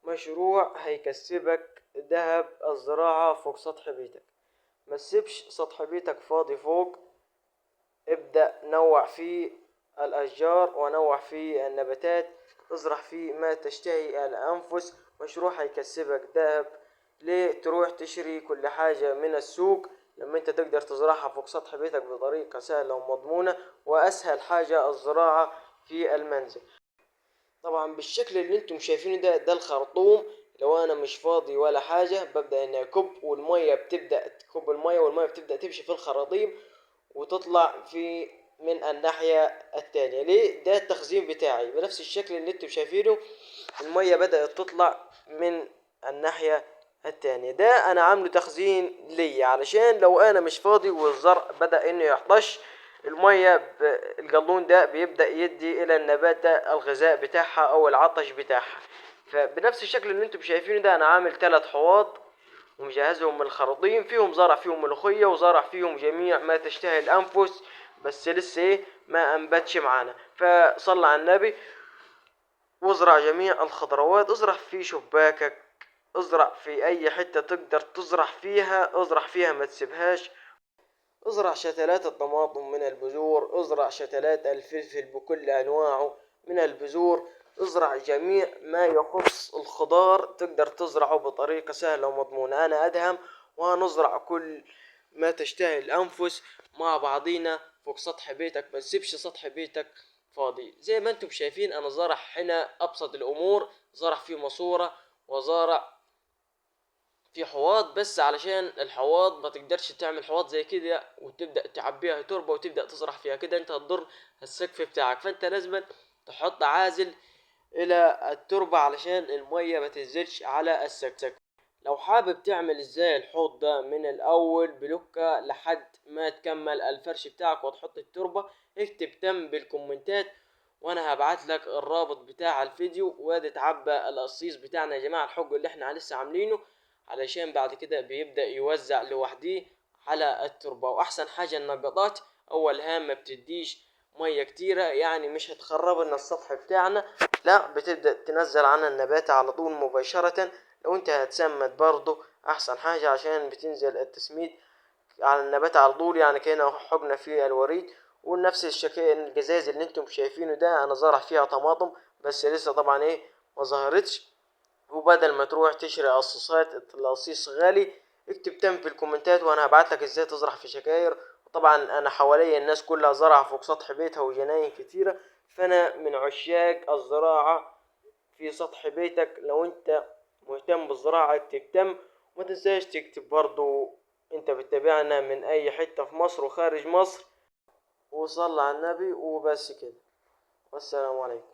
مشروع هيكسبك ذهب، الزراعة فوق سطح بيتك. ما تسيبش سطح بيتك فاضي فوق، ابدأ نوع فيه الأشجار ونوع فيه النباتات، ازرع فيه ما تشتهي الأنفس. مشروع هيكسبك ذهب. ليه تروح تشتري كل حاجة من السوق لما انت تقدر تزرعها فوق سطح بيتك بطريقة سهلة ومضمونة؟ وأسهل حاجة الزراعة في المنزل. طبعا بالشكل اللي انتم شايفينه ده الخرطوم. لو انا مش فاضي ولا حاجة ببدأ اني اكب، والمية بتبدأ تكب المية، والمية بتبدأ تمشي في الخراطيم وتطلع في من الناحية التانية. ليه؟ ده التخزين بتاعي بنفس الشكل اللي انتم شايفينه، المية بدأت تطلع من الناحية التانية. ده انا عامله تخزين ليا علشان لو انا مش فاضي والزرع بدأ انه يعطش، المية الجالون ده بيبدأ يدي الى النباتة الغذاء بتاعها او العطش بتاعها. فبنفس الشكل اللي انتم شايفينه ده انا عامل 3 حواض ومجهزهم من الخراطيم، فيهم زرع، فيهم ملوخية، وزرع فيهم جميع ما تشتهي الانفس، بس لسه ما انبتش معانا. فصلى على النبي وازرع جميع الخضروات، ازرع في شباكك، ازرع في اي حتة تقدر تزرع فيها، ازرع فيها ما تسيبهاش. ازرع شتلات الطماطم من البذور، ازرع شتلات الفلفل بكل انواعه من البذور، ازرع جميع ما يخص الخضار تقدر تزرعه بطريقة سهلة ومضمونة. انا ادهم وهنزرع كل ما تشتهي الانفس مع بعضينا فوق سطح بيتك. ما تسيبش سطح بيتك فاضي. زي ما انتم شايفين انا زرع هنا ابسط الامور، زرع فيه ماسورة وزارع في حواض، بس علشان الحواض ما تقدرش تعمل حواض زي كده وتبدأ تعبيها تربة وتبدأ تزرع فيها كده، انت هتضر السقف بتاعك. فانت لازم تحط عازل الى التربة علشان المية ما تنزلش على السقف. لو حابب تعمل ازاي الحوض ده من الاول بلوكة لحد ما تكمل الفرش بتاعك وتحط التربة، اكتب تم بالكومنتات وانا هبعت لك الرابط بتاع الفيديو. وادي اتعبى القصيص بتاعنا يا جماعة، الحج اللي احنا لسه عاملينه، علشان بعد كده بيبدأ يوزع لوحديه على التربة. واحسن حاجة النقطات اول هام ما بتديش مية كتيرة، يعني مش هتخرب لنا السطح بتاعنا، لا بتبدأ تنزل على النبات على طول مباشرة. لو انت هتسمد برضو احسن حاجة عشان بتنزل التسميد على النبات على طول، يعني كأنه حقنة في الوريد. ونفس الشكل الجزاز اللي انتم شايفينه ده انا زارع فيها طماطم، بس لسه طبعا ما ظهرتش. وبدل ما تروح تشتري قصاصات، القصيص غالي، اكتب تم في الكومنتات وانا هبعت لك ازاي تزرع في شكاير. وطبعا انا حواليا الناس كلها زرع فوق سطح بيتها وجناين كتيرة، فانا من عشاق الزراعة في سطح بيتك. لو انت مهتم بالزراعة اكتب تم، وما تنساش تكتب برضو انت بتتابعنا من اي حتة في مصر وخارج مصر. وصلى على النبي وبس كده، والسلام عليكم.